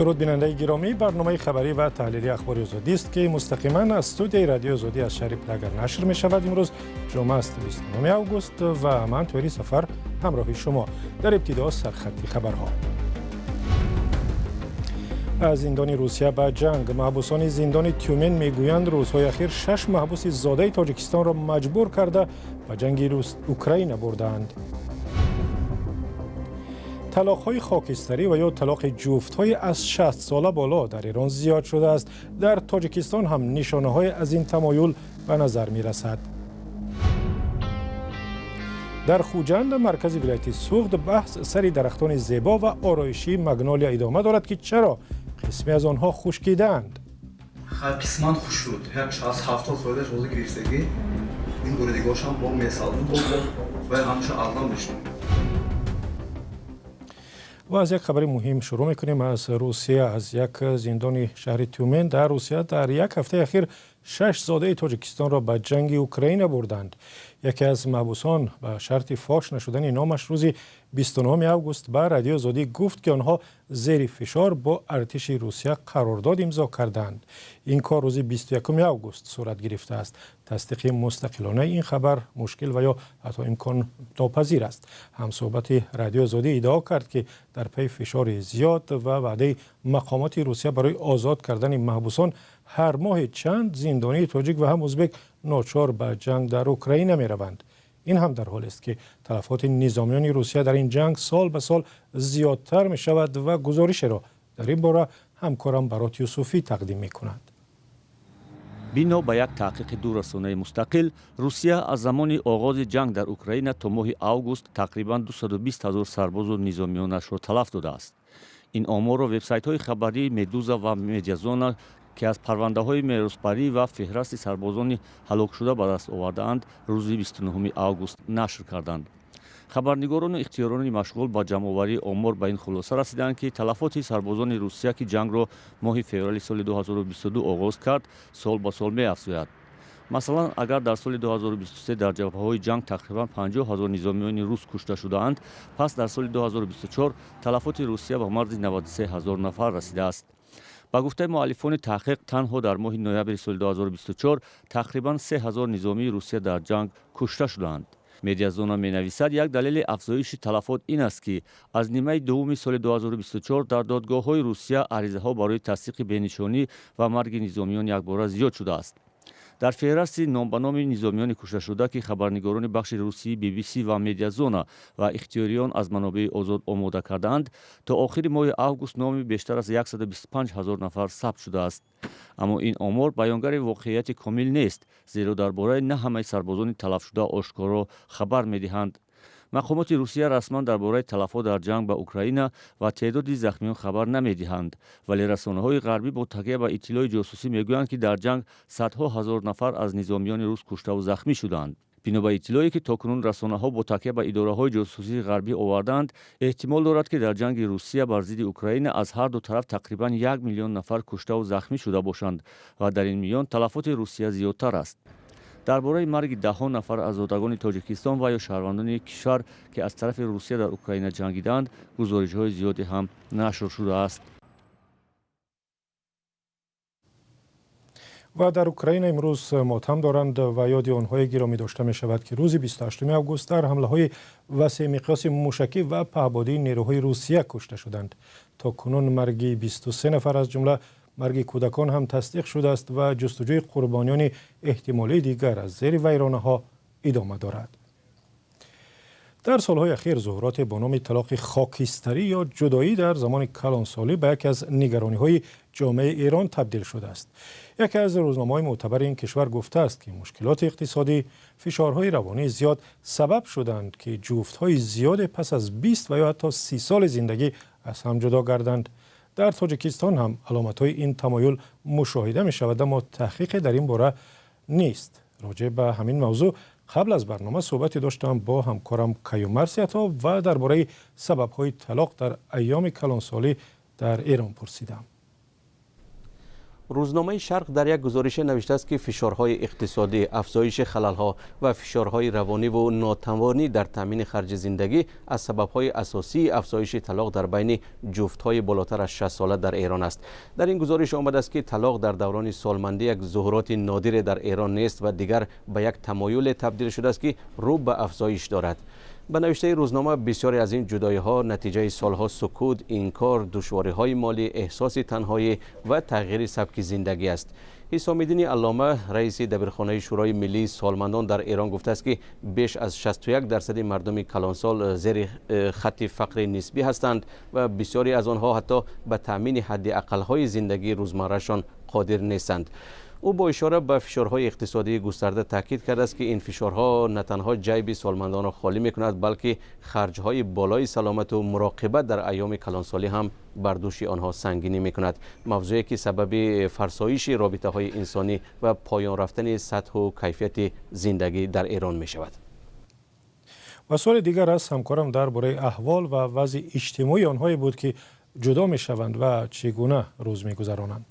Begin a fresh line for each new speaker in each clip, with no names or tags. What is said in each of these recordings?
Дуруд, бинандаи гиромӣ. Барномаи хабарӣ ва таҳлилии Ахбори Озодӣ аст, ки мустақиман аз студияи Радиои Озодӣ аз шаҳри Прага нашр мешавад. Имрӯз ҷумъа аст, 29 август, ва ман, Тоҳири Сафар, ҳамроҳи шумо. Дар ибтидо сархати хабарҳо. Аз зиндони Русия ба ҷанг. Маҳбусони зиндони Тюмен мегӯянд, рӯзҳои ахир шаш маҳбуси зодаи Тоҷикистонро маҷбур карда, ба ҷанги Украина бурдаанд. Талоқҳои хокистарӣ ва ё талоқи ҷуфтҳои аз 60 сола боло дар Эрон зиёд шудааст. Дар Тоҷикистон ҳам нишонаҳое аз ин тамоюл ба назар мерасад. Дар Хуҷанд, маркази вилояти Суғд, баҳс сари дарахтони зебо ва ороишии магнолия идома дорад, ки чаро қисме аз онҳо хушкидаанд.
Қисман хушк шуд, як 60-70 фоизаш ҳозир гирифтагӣ. Ин буридигошам бо месалду ва ҳамчун аллам мешуд.
Ва аз як хабари муҳим шурӯъ мекунем, аз Русия. Аз як зиндони шаҳри Тюмен дар Русия дар як ҳафтаи ахир шаш зодаи Тоҷикистонро ба ҷанги Украина бурданд. Яке аз маҳбусон ба шарти фош нашудани номаш рӯзи 29 август ба Радиои Озодӣ гуфт, ки онҳо зери фишор бо артиши Русия қарордод имзо карданд. Ин кор рӯзи 21 август сурат гирифтааст. Тасдиқи мустақилонаи ин хабар мушкил ва ё ҳатто имконнопазир аст. Ҳамсӯҳбати Радиои Озодӣ иддао кард, ки дар пайи фишори зиёд ва ваъдаи мақомоти Русия барои озод кардани маҳбусон, ҳар моҳе чанд зиндонии тоҷик ва ҳам узбек ночор ба ҷанг дар Украина мераванд. Ин ҳам дар ҳолест, ки талафоти низомиёни Русия дар ин ҷанг сол ба сол зиёдтар мешавад ва гузоришеро дар ин бора ҳамкорам Барот Юсуфӣ тақдим мекунад.
Бино ба як таҳқиқи ду расонаи мустақил, Русия аз замони оғози ҷанг дар Украина то моҳи август тақрибан 220 ҳазор сарбозу низомиёнашро талаф додааст. Ин оморро вебсайтҳои хабарии Медуза ва Медиазона, ки аз парвандаҳои меросбарӣ ва феҳрасти сарбозони ҳалокшуда ба даст овардаанд, рӯзи 29 август нашр карданд. Хабарнигорону ихтиёрони машғул ба ҷамъоварии омор ба ин хулоса расиданд, ки талафоти сарбозони Русия, ки ҷангро моҳи феврали соли 2022 оғоз кард, сол ба сол меафзояд. Масалан, агар дар соли 2023 дар ҷабҳаҳои ҷанг тақрибан 50 ҳазор низомиёни рус кушта шудаанд, пас дар соли 2024 талафоти Русия ба марзи 93 ҳазор нафар расидааст. Ба гуфтаи муаллифони таҳқиқ, танҳо дар моҳи ноябри соли 2024 тақрибан 3 ҳазор низомии Русия дар ҷанг кушта шудаанд. Медиазона менависад, як далели афзоиши талафот ин аст, ки аз нимаи дуввуми соли 2024 дар додгоҳҳои Русия аризаҳо барои тасдиқи бенишонӣ ва марги низомиён якбора зиёд шудааст. Дар феҳрасти номбаноми низомиёни кушташуда, ки хабарнигорони бахши русии BBC ва Медиазона ва ихтиёриён аз манобеи озод омода кардаанд, то охири моҳи август номи бештар аз 125 ҳазор нафар сабт шудааст. Аммо ин омор баёнгари воқеияти комил нест, зеро дар бораи на ҳамаи сарбозони талафшуда ошкоро хабар медиҳанд. Мақомоти Русия расман дар бораи талафот дар ҷанг ба Украина ва теъдоди захмиён хабар намедиҳанд, вале расонаҳои ғарбӣ бо такя ба иттилои ҷосусӣ мегӯянд, ки дар ҷанг садҳо ҳазор нафар аз низомиёни рус куштаву захмӣ шуданд. Бино ба иттилое, ки то кунун расонаҳо бо такя ба идораҳои ҷосусии ғарбӣ овардаанд, эҳтимол дорад, ки дар ҷанги Русия бар зидди Украина аз ҳар ду тараф тақрибан 1 миллион нафар куштаву захмӣ шуда бошанд ва дар ин миён талафоти Русия зиёдтар аст. Дар бораи марги даҳҳо нафар аз зодагони Тоҷикистон ва ё шаҳрвандони кишвар, ки аз тарафи Русия дар Украина ҷангидаанд, гузоришҳои зиёде ҳам нашр шудааст.
Ва дар Украина имрӯз мотам доранд ва ёди онҳое гиромӣ дошта мешавад, ки рӯзи 28 август дар ҳамлаҳои васеъмиқёси мушакӣ ва паҳбодии нерӯҳои Русия кушта шуданд. То кунун марги 23 нафар, аз ҷумла марги кӯдакон ҳам тасдиқ шудааст ва ҷустуҷӯи қурбониёни эҳтимолии дигар аз зери вайронаҳо идома дорад. Дар солҳои ахир зуҳуроте бо номи талоқи хокистарӣ ё ҷудоӣ дар замони калонсолӣ ба яке аз нигарониҳои ҷомеаи Эрон табдил шудааст. Яке аз рӯзномаҳои мӯътабари ин кишвар гуфтааст, ки мушкилоти иқтисодӣ, фишорҳои равонии зиёд сабаб шуданд, ки ҷуфтҳои зиёде пас аз 20 ва ё ҳатто 30 соли зиндагӣ аз ҳам ҷудо гарданд. Дар Тоҷикистон ҳам аломатҳои ин тамоюл мушоҳида мешавад, аммо таҳқиқе дар ин бора нест. Роҷеъ ба ҳамин мавзӯъ қабл аз барнома суҳбате доштам бо ҳамкорам Каюмарс Ято ва дар бораи сабабҳои талоқ дар айёми калонсолӣ дар Эрон пурсидам.
Рӯзномаи Шарқ дар як гузорише навиштааст, ки фишорҳои иқтисодӣ, афзоиши халалҳо ва фишорҳои равониву нотавонӣ дар таъмини харҷи зиндагӣ аз сабабҳои асосии афзоиши талоқ дар байни ҷуфтҳои болотар аз 60 сола дар Эрон аст. Дар ин гузориш омадааст, ки талоқ дар даврони солмандӣ як зуҳуроти нодире дар Эрон нест ва дигар ба як тамоюле табдил шудааст, ки рӯ ба афзоиш дорад. Ба навиштаи рӯзнома, бисёре аз ин ҷудоиҳо натиҷаи солҳо сукут, инкор, душвориҳои молӣ, эҳсоси танҳоӣ ва тағйири сабки зиндагӣ аст. Ҳисомиддини Аллома, раиси дабирхонаи Шӯрои миллии солмандон дар Эрон, гуфтааст, ки беш аз 61% мардуми калонсол зери хатти фақри нисбӣ ҳастанд ва бисёре аз онҳо ҳатто ба таъмини ҳадди ақалҳои зиндагии рӯзмаррашон қодир нестанд. Ӯ бо ишора ба фишорҳои иқтисодии густарда таъкид кардааст, ки ин фишорҳо на танҳо ҷайби солмандонро холӣ мекунад, балки харҷҳои болои саломату муроқибат дар айёми калонсолӣ ҳам бар дӯши онҳо сангинӣ мекунад, мавзӯе ки сабаби фарсоиши робитаҳои инсонӣ ва поён рафтани сатҳу кайфияти зиндагӣ дар Эрон мешавад.
Ва суоли дигар аз ҳамкорам дар бораи аҳвол ва вазъи иҷтимоии онҳое буд, ки ҷудо мешаванд ва чӣ гуна рӯз мегузаронанд.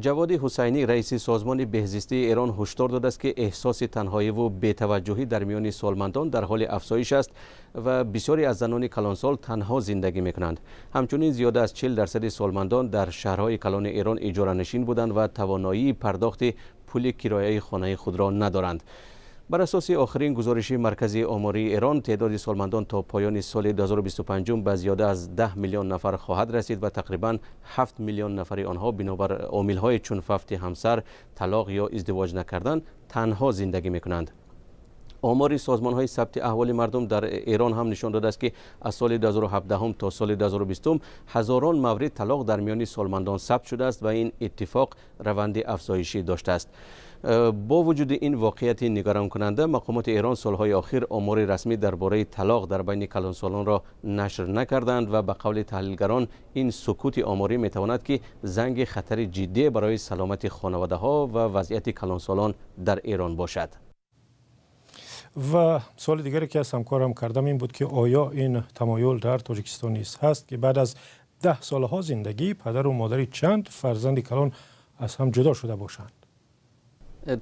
Ҷаводи Ҳусайнӣ, раиси Созмони беҳзистии Эрон, ҳушдор додааст, ки эҳсоси танҳоиву бетаваҷҷӯҳӣ дар миёни солмандон дар ҳоли афзоиш аст ва бисёре аз занони калонсол танҳо зиндагӣ мекунанд. Ҳамчунин зиёда аз 40% солмандон дар шаҳрҳои калони Эрон иҷоранишин буданд ва тавоноии пардохти пули кирояи хонаи худро надоранд. Бар асоси охирин гузориши Маркази омории Эрон, теъдоди солмандон то поёни соли 2025 ба зиёда аз 10 миллион нафар хоҳад расид ва тақрибан 7 миллион нафари онҳо бинобар омилҳои чун фавти ҳамсар, талоқ ё издивоҷ накардан танҳо зиндагӣ мекунанд. Омори созмонҳои сабти аҳволи мардум дар Эрон ҳам нишон додааст, ки аз соли 2017 то соли 2020 ҳазорон маврид талоқ дар миёни солмандон сабт шудааст ва ин иттифоқ раванди афзоишӣ доштааст. Бо вуҷуди ин воқеияти нигаронкунанда, мақомоти Эрон солҳои охир омори расмӣ дар бораи талоқ дар байни калонсолонро нашр накарданд ва ба қавли таҳлилгарон, ин сукути оморӣ метавонад, ки занги хатари ҷиддие барои саломати хонаводаҳо ва вазъияти калонсолон дар Эрон бошад.
Ва суоли дигаре, ки аз ҳамкорам кардам, ин буд, ки оё ин тамоюл дар Тоҷикистон низ ҳаст, ки баъд аз 10 солаҳо зиндагӣ падару модари чанд фарзанди калон аз ҳам ҷудо шуда бошанд.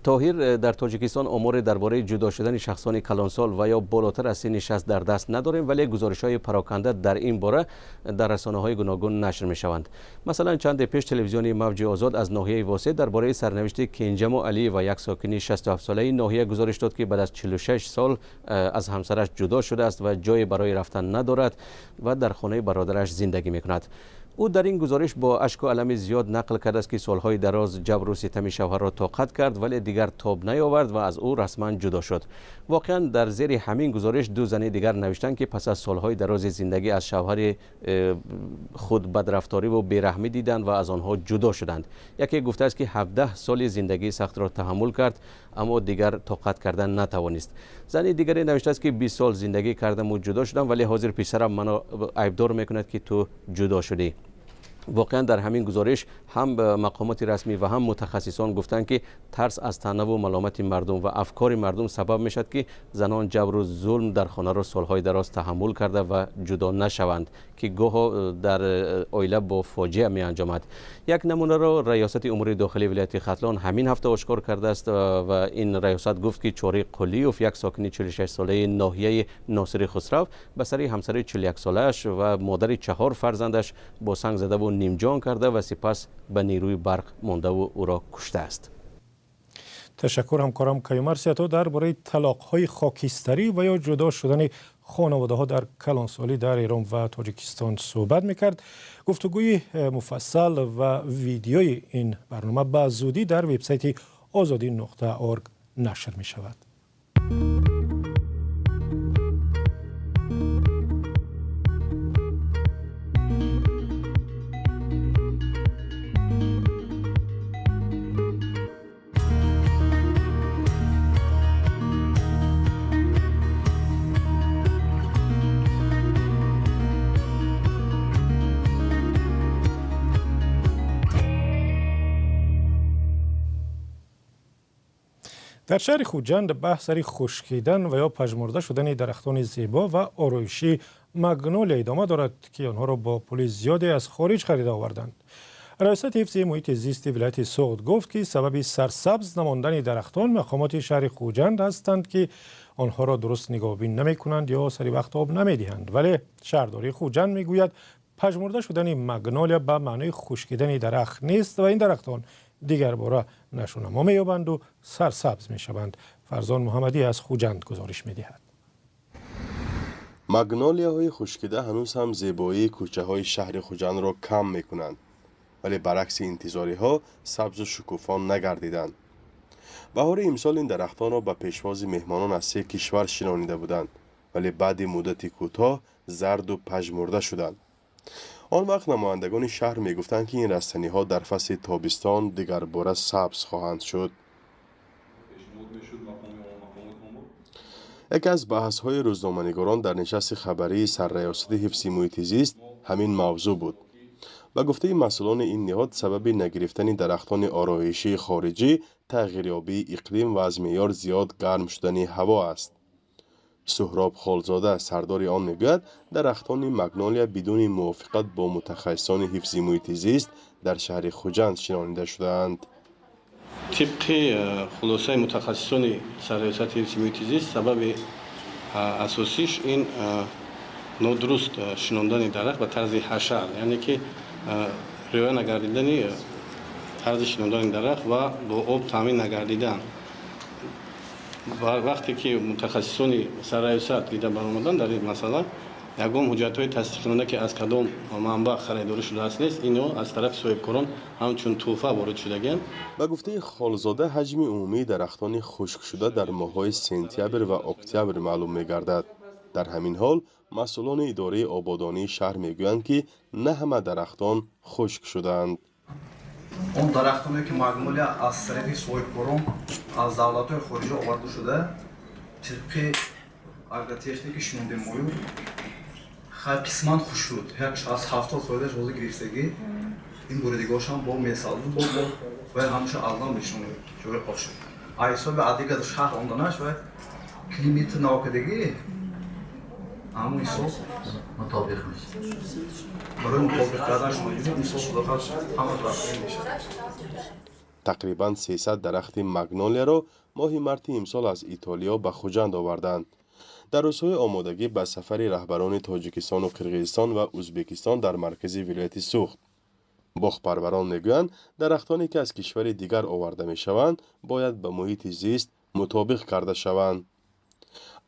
Тоҳир, дар Тоҷикистон оморе дар бораи ҷудо шудани шахсони калонсол ва ё болотар аз синни 60 дар даст надорем, вале гузоришҳои пароканда дар ин бора дар расонаҳои гуногун нашр мешаванд. Масалан, чанде пеш телевизиони Мавҷи Озод аз ноҳияи Восеъ дар бораи сарнавишти Кенҷамо Алиева, як сокини 67-солаи ноҳия, гузориш дод, ки баъд аз 46 сол аз ҳамсараш ҷудо шудааст ва ҷое барои рафтан надорад ва дар хонаи бародараш зиндагӣ мекунад. Ӯ дар ин гузориш бо ашку алами зиёд нақл кардааст, ки солҳои дароз ҷабру ситами шавҳарро тоқат кард, вале дигар тоб наёвард ва аз ӯ расман ҷудо шуд. Воқеан, дар зери ҳамин гузориш ду зани дигар навиштанд, ки пас аз солҳои дарози зиндагӣ аз шавҳари худ бадрафториву бераҳмӣ диданд ва аз онҳо ҷудо шуданд. Яке гуфтааст, ки 17 соли зиндагии сахтро таҳаммул кард, аммо дигар тоқат кардан натавонист. Зани дигаре навиштааст, ки 20 сол зиндагӣ кардаму ҷудо шудам, вале ҳозир писарам маро айбдор мекунад, ки ту ҷудо шудӣ. Воқеан, дар ҳамин гузориш ҳам мақомоти расмӣ ва ҳам мутахассисон гуфтанд, ки тарс аз таънаву маломати мардум ва афкори мардум сабаб мешавад, ки занон ҷабру зулм дар хонаро солҳои дароз таҳаммул карда ва ҷудо нашаванд, ки гоҳо дар оила бо фоҷиа меанҷомад. Як намунаро Раёсати умури дохилии вилояти Хатлон ҳамин ҳафта ошкор кардааст ва ин раёсат гуфт, ки Чори Қулиёв, як сокини 46-солаи ноҳияи Носири Хусрав, ба сари ҳамсари 41-солааш ва модари чаҳор фарзандаш бо санг задаву нимҷон карда ва сипас ба нерӯи барқ мондаву ӯро куштааст.
Ташаккур. Ҳамкорам Каюмар Сиято дар бораи талоқҳои хокистарӣ ва ё ҷудо шудани хонаводаҳо дар калонсолӣ дар Эрон ва Тоҷикистон суҳбат мекард. Гуфтугӯи муфассал ва видеои ин барнома ба зудӣ дар вебсайти озодӣ.org нашр мешавад. Дар шаҳри Хуҷанд баҳс сари хушкидан ва ё пажмурда шудани дарахтони зебо ва ороишии магнолия идома дорад, ки онҳоро бо пули зиёде аз хориҷ харида оварданд. Раёсати ҳифзи муҳити зисти вилояти Суғд гуфт, ки сабаби сарсабз намондани дарахтон мақомоти шаҳри Хуҷанд ҳастанд, ки онҳоро дуруст нигоҳбин намекунанд ё сари вақт об намедиҳанд. Вале шаҳрдории Хуҷанд мегӯяд, пажмурда шудани магнолия ба маънои хушкидани дарахт нест ва ин дарахтон дигарбора нашъунамо меёбанду сарсабз мешаванд. Фарзон Муҳаммадӣ аз Хуҷанд гузориш медиҳад.
Магнолияҳои хушкида ҳанӯз ҳам зебоии кӯчаҳои шаҳри Хуҷандро кам мекунанд, вале баръакси интизориҳо сабзу шукуфон нагардиданд. Баҳори имсол ин дарахтонро ба пешвози меҳмонон аз се кишвар шинонида буданд, вале баъди муддати кӯтоҳ зарду пажмурда шуданд. Он вақт намояндагони шаҳр мегуфтанд, ки ин растаниҳо дар фасли тобистон дигарбора сабз хоҳанд шуд. Яке аз баҳсҳои рӯзноманигорон дар нишасти хабарии сарраёсати ҳифзи муҳити зист ҳамин мавзӯъ буд. Ба гуфтаи масъулони ин ниҳод, сабаби нагирифтани дарахтони ороишии хориҷӣ тағйирёбии иқлим ва аз меъёр зиёд гарм шудани ҳаво аст. Суҳроб Холзода, сардори он, мегӯяд, дарахтони магнолия бидуни мувофиқат бо мутахассисони ҳифзи муҳити зист дар шаҳри Хуҷанд шинонида шудаанд.
Тибқи хулосаи мутахассисони сарраёсати ҳифзи муҳити зист, сабаби асосиш ин нодуруст шинондани дарахт ба тарзи ҳашар, яъне ки риоя нагардидани тарзи шинондани дарахт ва бо об таъмин нагардидан. Вақте ки мутахассисони сарраёсат дида баромаданд, дар ин масъала ягон ҳуҷҷатҳои тасдиқкунанда, ки аз кадом манбаъ харидорӣ шудааст, нест. Ино аз тарафи соҳибкорон ҳамчун тӯҳфа ворид шудагианд.
Ба гуфтаи Холзода, ҳаҷми умумии дарахтони хушкшуда дар моҳҳои сентябр ва октябр маълум мегардад. Дар ҳамин ҳол масъулони идораи ободонии шаҳр мегӯянд, ки на ҳама дарахтон хушк шудаанд.
Он дарахтоне, ки магнолия аз тарафи соҳибкорон аз давлатҳои хориҷа оварда шуда, тибқи агротехники шинондемою, хай, қисман хушк шуд, як 60-70 фоизаш ҳозир гирифтагӣ. Ин буридигошам бо месалду бо вай ҳамеша аз нав мешинонем ҷои ошиб. А ҳисоби адига шаҳр омданаш вай климати навкадагӣ, ҳамун ҳисоб
мутобиқ мешавад.
Барои мутобиқ кардан шумо мисол, худохоҳ, ҳама дарахтон мешавад.
Тақрибан 300 дарахти магнолияро моҳи марти имсол аз Итолиё ба Хуҷанд оварданд, дар рӯзҳои омодагӣ ба сафари раҳбарони Тоҷикистону Қирғизистон ва Ӯзбекистон дар маркази вилояти Суғд. Боғпарварон мегӯянд, дарахтоне, ки аз кишвари дигар оварда мешаванд, бояд ба муҳити зист мутобиқ карда шаванд.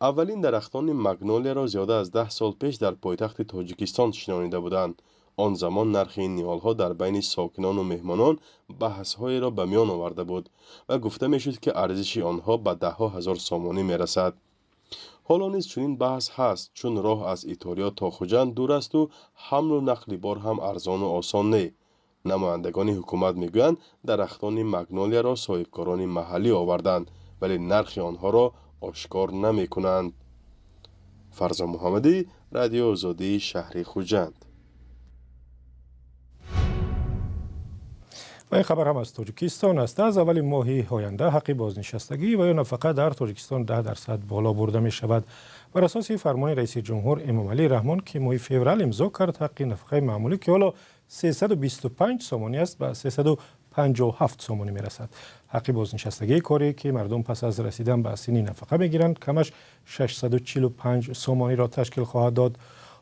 Аввалин дарахтони магнолияро зиёда аз 10 сол пеш дар пойтахти Тоҷикистон шинонида буданд. Он замон нархи ин ниҳолҳо дар байни сокинону меҳмонон баҳсҳоеро ба миён оварда буд ва гуфта мешуд, ки арзиши онҳо ба даҳҳо ҳазор сомонӣ мерасад. Ҳоло низ чунин баҳс ҳаст, чун роҳ аз Итолиё то Хуҷанд дур асту ҳамлу нақли бор ҳам арзону осон не. Намояндагони ҳукумат мегӯянд, дарахтони магнолияро соҳибкорони маҳаллӣ оварданд, вале нархи онҳоро ошкор намекунанд. Фарзон Муҳаммадӣ, Радио Озодӣ, шаҳри Хуҷанд.
Ва ин хабар ҳам аз Тоҷикистон аст. Аз аввали моҳи оянда ҳаққи бознишастагӣ ва ё нафақа дар Тоҷикистон 10% боло бурда мешавад. Бар асоси фармони раиси ҷумҳур Эмомалӣ Раҳмон, ки моҳи феврал имзо кард, ҳаққи нафақаи маъмулӣ, ки ҳоло 325 сомонӣ аст, ба 357 сомонӣ мерасад. Ҳаққи бознишастагии корӣ, ки мардум пас аз расидан ба синни нафақа мегиранд, камаш 645 сомониро ташкил хоҳад дод.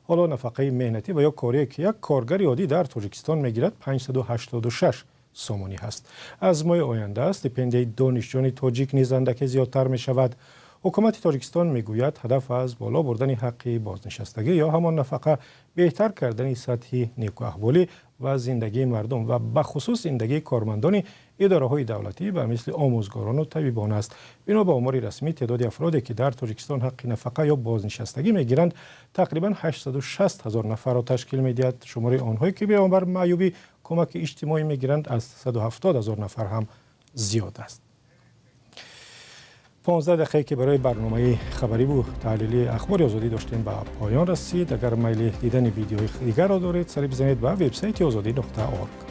Ҳоло нафақаи меҳнатӣ ва ё корие, ки як коргари оддӣ дар Тоҷикистон мегирад, 586 сомонӣ ҳаст. Аз моҳи оянда стипендияи донишҷӯёни тоҷик низ андаке зиёдтар мешавад. Ҳукумати Тоҷикистон мегӯяд, ҳадаф аз боло бурдани ҳаққи бознишастагӣ ё ҳамон нафақа беҳтар кардани сатҳи некуаҳволӣ ва зиндагии мардум ва бахусус зиндагии кормандони идораҳои давлатӣ ба мисли омӯзгорону табибон аст. Бино ба омори расмӣ, теъдоди афроде, ки дар Тоҷикистон ҳаққи нафақа ё бознишастагӣ мегиранд, тақрибан 860 ҳазор нафарро ташкил медиҳад. Шумораи онҳое, ки бинобар маъюбӣ кӯмаки иҷтимоӣ мегиранд, аз 170 ҳазор нафар ҳам зиёд аст. 15 дақиқае, ки барои барномаи хабариву таҳлилии Ахбори Озодӣ доштем, ба поён расид. Агар майли дидани видеои дигарро доред, сари бизанед ба вебсайти озодӣ.орг.